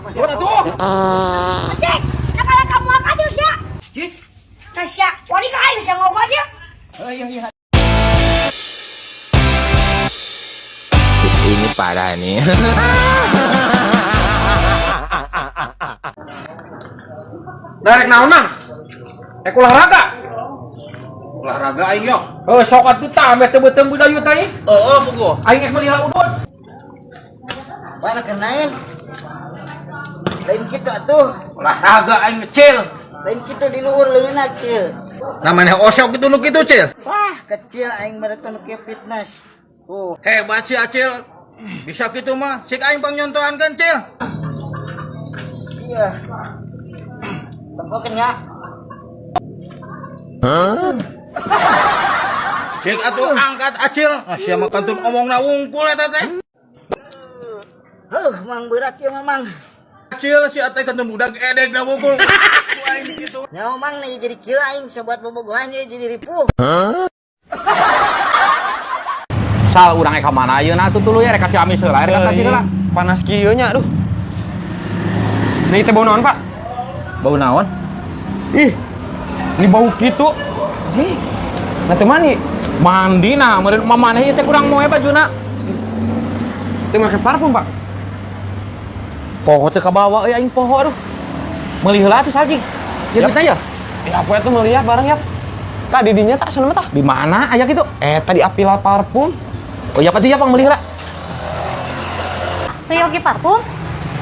Buat atuh. Cek, nak kayak kamu aja sia. Cih. Nah sia, wani ka aing sia ngomong aja. Oh iya. Ini parah nih. Darek naon mah? Ek olahraga. Olahraga aing yok. Oh, sok atuh tah ameh teu beuteung budayu teh. Heeh, puguh. Aing ek meuli udud. Mana kenain? Lain kitu atuh. Olahraga aing kecil. Lain kitu di luhur leungeunna kieu. Namanya osok gitu nu kitu, Cil. Wah, kecil aing mereka nu kieu fitness. Tuh, Hebat sih Acil. Bisa gitu mah. Sik aing pangnyontohan kan, Cil. Iya. Tempokeun ya. Cik atuh angkat Acil. Ah sia mah kantun omongna wungkul eta teh. Heuh, mang berat ieu mah mang. Acil si teh kantun budak edek na wungkul. Ku aing kitu. Nyawa mang nih jadi kieu aing sebuat bobogohan ieu jadi ripuh. Sal urang ka mana ayeuna atuh tuluy rek ka Ciamis heula, rek ka Tasik heula. Panas kieu nya, aduh. Ini teh bau naon, Pak? Bau naon? Ih. Ini bau kitu. Jih. Nah, teu mandi. Mandi nah, meureun maneh ieu teh kurang moe bajuna. Teu make parfum, Pak. Poho teu kabawa euy aing poho aduh. Meuli heula atuh salji. Ya Yap. bisa ya? Ya apa itu meuli ya bareng ya. Tadi dinya tak seneng tah. Di mana aya kitu? Eh, tadi apila parfum. Oh iya pati ya pang meuli heula. Ryogi parfum?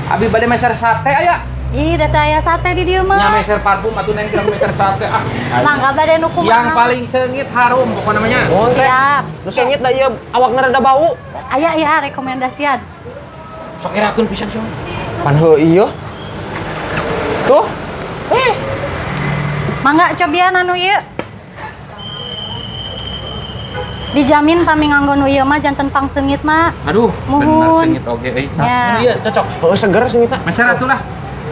Abi bade meser sate aya. Ih, data aya sate di dieu Nya mah. meser parfum atuh neng kira meser sate ah. Mangga bade nu kumaha? Yang paling sengit harum pokoknya namanya. Oh, teh. Siap. Nu sengit da ieu awakna rada bau. Aya ya rekomendasian. Sok irakeun pisan sia. Pan heuh ieu. Tuh. Eh, Mangga cobian anu ieu. Dijamin pami nganggo nu ieu mah janten pangsengit mah. Aduh, Muhun. bener sengit oge euy. Ya. Iya, cocok. heuh seger sengitna. Meser atuh lah.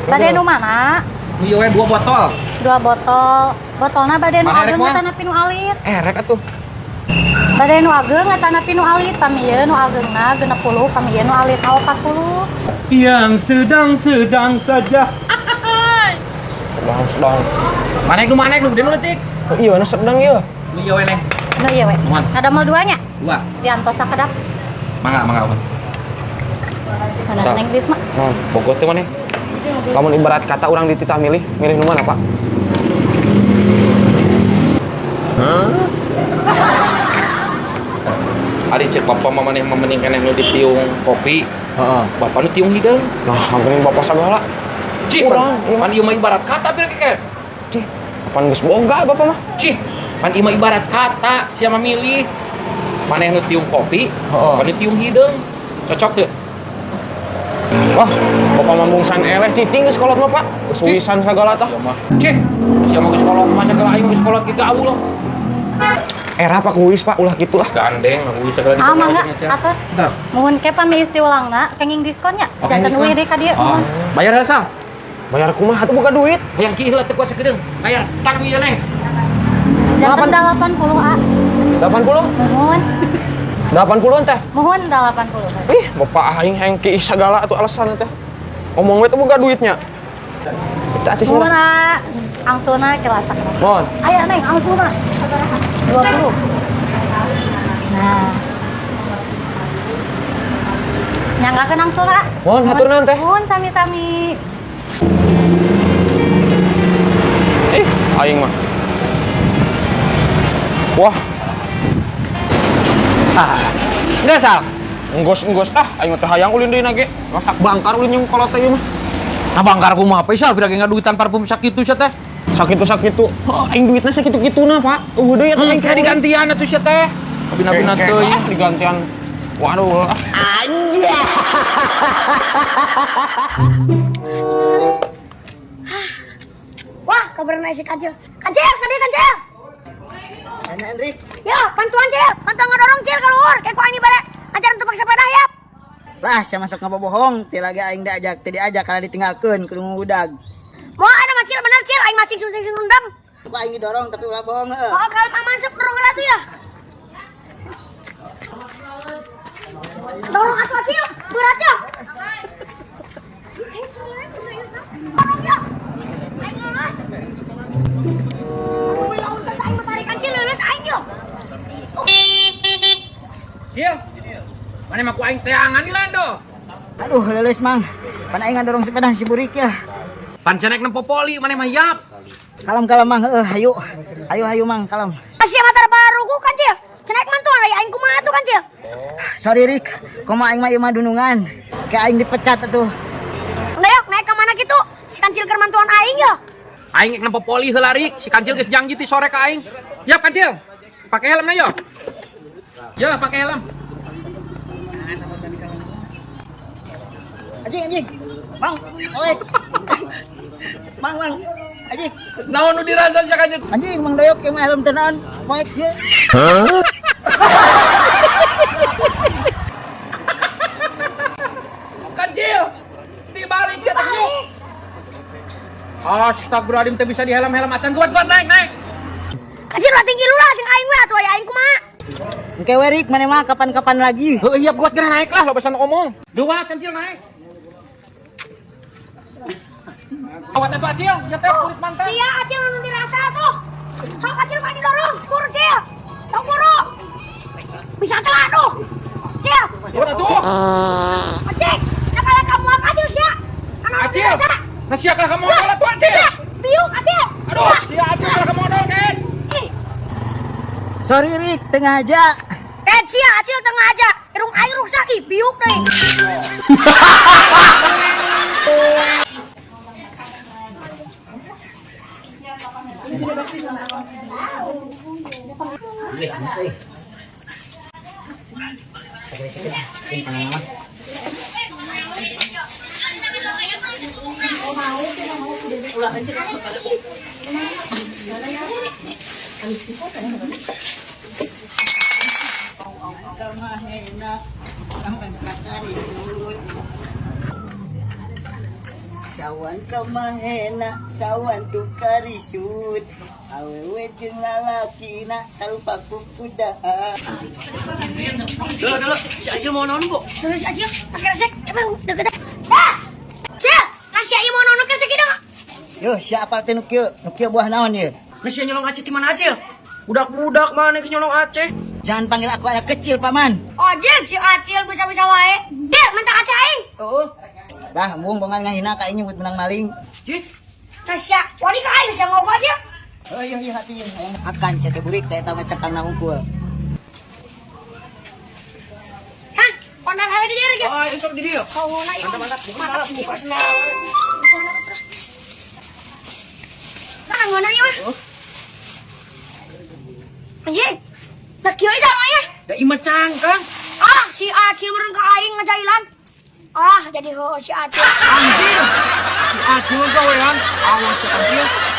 Bade nu mana? Nu ieu we 2 botol. 2 botol. Botolna bade nu Mana erek ageung mah? atanapi nu alit. Eh, rek atuh. Bade nu ageung atanapi nu alit pami ieu nu ageungna 60, pami ieu nu alitna 40. Yang sedang-sedang saja. Sedang-sedang. Mana nu mana nu gede nu leutik. Oh, iya, nu sedang ieu. Nu ieu we neng. Nu ieu we. Muhun. Ngadamel dua nya? 2. Diantos sakedap. Mangga, mangga, mangga. Mana Sal. neng Risma? Naon? Bogoh teh maneh. Lamun ibarat kata urang dititah milih, milih nu mana, Pak? Ari cek bapak mah maneh mah mending keneh nu ditiung kopi. Heeh. Bapak nu tiung hideung. Nah, geuning bapak sagala. Cih, Urang, pan, iya. pan ieu mah ibarat kata pira keke. Cih, apaan geus boga bapak mah? Cih, pan ieu mah ibarat kata sia mah milih. Maneh nu tiung kopi, Heeh. bapak nu tiung hideung. Cocok teu? Wah, bapak mah mungsan eleh cicing geus kolot mah, Pak. Geus wisan sagala tah. Sia mah. Cih, sia mah geus kolot mah sagala aing geus kolot kitu awu loh. Era Pak kuis, Pak, ulah kitu ah. Gandeng aku segala di Ah, mangga atas. Bentar. Muhun ke pami isi ulangna kenging diskonnya. Oh, Janten kenging diskon. uih deui ka dieu. Oh, Muhun. bayar heula Sal. Bayar kumaha atuh boga duit. Hayang kieu heula teu kuasa sakedeung. Bayar tang ieu neng. Janten 80 A. 80? Muhun. 80-an teh. Muhun 80. Ih, bapak aing hayang kiis sagala atuh alasan teh. Ngomong we teh boga duitnya. Kita acis Muhun A. Angsulna kelas sakedap. Mohon. Aya neng angsulna. Sabaraha? 20. Nah. Nyanggakeun angsulna. Mohon, hatur nuhun teh. Muhun sami-sami. Ih, aing mah. Wah, Ah. Enggak Sal. enggos-enggos ah aing mah teu hayang ulin deui na ge. Mah tak bangkar ulin jeung kolot teh ieu mah. Nah bangkar kumaha apa Sal, pira ge ngaduitan parfum sakitu sia teh. Sakitu-sakitu. Heuh, aing duitna sakitu-kituna, Pak. Eueuh deui atuh aing Kayak digantian atuh sia teh. Kabina-bina teuing. Ah, digantian. Waduh. Ah. Wah, kabarna si Kancil. Kancil, kancil, kancil. Ana Enrik, Ya, bantuan Cil, bantuan ngadorong Cil keluar. Kayak ku aing bare ajaran tupak sepeda ya. Lah, sia masuk ngabobohong, teu lagi aing diajak, teu diajak kalau ditinggalkeun kudu ngudag. Moal ada mah Cil, bener Cil, aing masih sing sing rundam. Ku aing didorong tapi ulah bohong heuh. Oh, kalau paman sok dorong heula tuh ya. Dorong atuh Cil, berat ya. Ku aing teangan di lain doh. Aduh, leuleus Mang. Pan aing ngadorong sepeda si burik ya. Pan cenah nempo poli maneh mah yap. Kalem-kalem Mang, heuh hayu. Hayu hayu Mang, kalem. Sia mah baru kancil. Cenah mantuan aya aing kumaha tuh kancil. Sorry Rik, komo aing mah ieu mah dunungan. Kayak aing dipecat atuh. Dayok naik ke mana gitu? Si kancil keur mantuan aing ya. Aing ek nempo poli heula Rik, si kancil geus janji ti sore ka aing. Yap kancil. Pakai helm na yo. Ya, pakai helm. Anjing anjing. Mang, oi. Mang, Mang. Anjing. Naon nu dirasa sia kancil? Anjing Mang Doyok ieu mah helm teu naon. Poek ieu. Kancil. Dibalik sia teh nyuk. Astagfirullahaladzim, teu bisa di helm-helm acan kuat-kuat naik naik. Kancil lah tinggi lu lah jeung aing we atuh aya aing kumaha. Engke we Rik, maneh mah kapan-kapan lagi. Heuh, iya kuat geura naik lah, lo pesan omong. Dua kancil naik. Awat atuh acil, sia teh kulit mantan. Iya acil nu dirasa tuh. Sok acil mah didorong, buru cil. Sok buru. Bisa teu aduh. Cil, Kuat atuh. acik. Nah kayak kamu acil sia. Anu Acil. dirasa. Nah sia kalah ka modal atuh acil. Sia, biuk acil. Aduh, sia acil kalah ka modal kan. Ih, Sorry Rik, tengah aja. eh sia acil tengah aja. Irung aing rusak ih biuk deui. Sawan kamahena, sawan tukarisut. Awewe jeung lalakina talupa kukuda. Dulu dulu, si acil mau naon, Bu? Terus acil, pas kresek, emang deket. Dah. Cil, nasi ieu mau naon kresek ieu. Yo, siapa teh nu kieu? Nu kieu buah naon ieu? Nah sia nyolong Aceh di mana Acil? Budak-budak mana geus nyolong Aceh? Jangan panggil aku anak kecil, Paman. Ojek si acil bisa-bisa wae. Dek, minta acil aing. Oh. Dah, embung bongan ngahina ka aing nyebut menang maling. Cih, Tasya, wani ka aing sia ngobrol acil. Oh iya iya hati ieu. Akan sia teh burik teh eta mah cekangna hungkul. Hah? Ondar ada di dieu ge. oh esok di dia. Kawona ieu. Mantap, buka salah, buka senal. Kan ngeunah ieu mah. Anjing. Nah kieu sama ya. Da imah cangkang. Ah, si Acil meureun ka aing ngajailan. Ah, jadi heueuh si Acil. Anjir. Si Acil gawean. Awas si Acil.